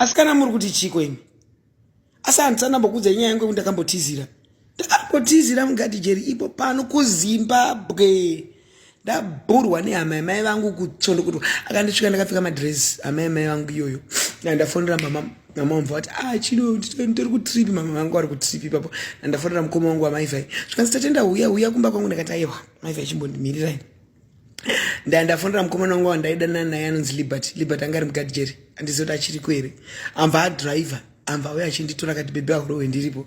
Asi kana muri kuti chiko imi, asi handisandambokuudza nyaya yangu yekuti ndakambotizira. Ndakambotizira mugadhijeri ipo pano kuZimbabwe, ndabhurwa nehama yamai vangu kutsondo kuti akandisvika ndakapfeka madress. Hama yamai vangu iyoyo, ndandafonera mama. Mama vamva vati, "Ah, Chido, nditori kutrip." Mama vangu vari kutrip ipapo. Ndandafonera mukoma wangu wamaivhai, zvikanzi, "Tatenda, huya, huya kumba kwangu." Ndakati, "Aiwa, maivhai, chimbondimirirai." Ndandafonera mukomana wangu wandaidanana naye anonzi Liberty. Liberty anga ari mugadhijeri, handizivi kuti achiriko here. Amva adhiraivha, amva auya achinditora, akati, "Baby, ahurohwe ndiripo."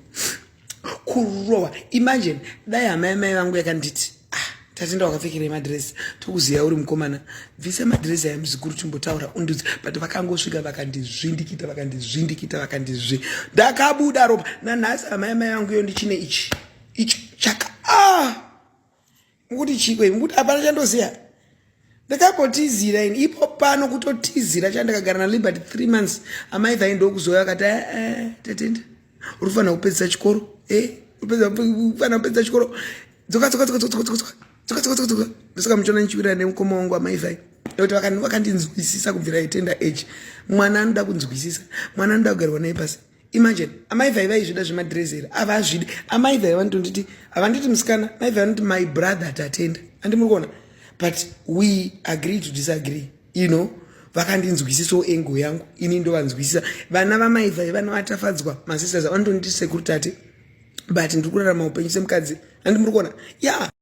Kurohwa, imagine. Dai hama yamai vangu yakanditi, "Ah, Tatenda, wakapfekerei madhiresi? Tokuziva uri mukomana, bvisa madhiresi aya, muzukuru, timbotaura undudzi." But vakangosvika vakandizvindikita, vakandizvindikita, vakandizvi, ndakabuda ropa. Nanhasi hama yamai vangu iyo ndichine ichi ichi chaka. Ah, mukuti chiko, mukuti hapana chandoziva. Ndakambotizira ini ipo pano, kutotizira chandakagara naLiberty 3 months. Amai vai ndokuzoya vakati, "Eh, Tatenda, uri kufanira kupedzisa chikoro, e uri kufanira kupedzisa chikoro. Dzoka, dzoka, dzoka, dzoka, dzoka, dzoka, dzoka, dzoka, dzoka." Ndosaka muchiona ndichiwirira nemukoma wangu amai vai, nekuti vakandinzwisisa kubvira itenda age. Mwana anoda kunzwisisa, mwana anoda kugarwa naye pasi. Imagine, amai vai vaizvida zvemadhirezi here? Havazvidi. Amai vai vanotonditi, havanditi musikana, mai vai vanoti my brother Tatenda, handi muri kuona? But we agree to disagree. Vakandinzwisisawo angle yangu, ini ndovanzwisisa. Vana vamai vai, vana vatafadzwa, masisters, vanotonditi sekuru tate, but ndiri kurarama upenyu semukadzi, handi muri kuona? Ya. Yeah.